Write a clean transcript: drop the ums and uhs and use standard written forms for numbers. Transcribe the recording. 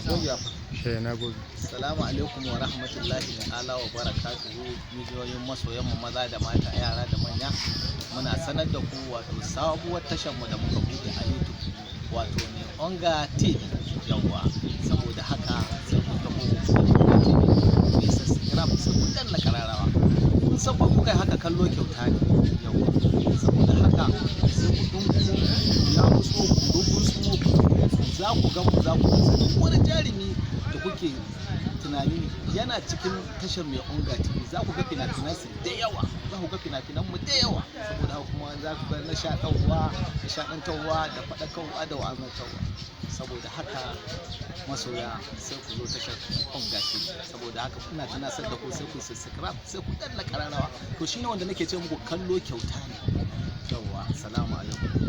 Gogewa fa. She na goge. Assalamu alaikum wa rahmatullahi ta'ala wa barakatuhu, miliyoyin masoyan mu maza da mata, yara da manya. Muna sanar da ku wato sabuwar tashar mu da muka buɗe a YouTube, wato Mai Onga TV. Yawwa, saboda haka sai ku taho Mai Onga TV, ku yi subscribe, sai ku danna kararrawa. Kun san fa kuka yi haka, kallo kyauta ne. Yawwa, saboda haka sai ku dungumo, ya mutso, ku rugunsumo, ku za ku ga mu, za ku ga duk wani jarumi da kuke tunani yana cikin tashar Mai Onga TV. Za ku ga fina-finan su da yawa, za ku ga fina-finan mu da yawa. Saboda haka kuma za ku ga nishaɗantarwa da faɗakarwa da wa'azantarwa. Saboda haka masoya, sai ku zo tashar Mai Onga TV. Saboda haka ina tunasar da ku, sai ku subscribe, sai ku danna kararrawa. To, shine wanda nake ce muku, kallo kyauta ne. Yawwa, assalamu alaikum.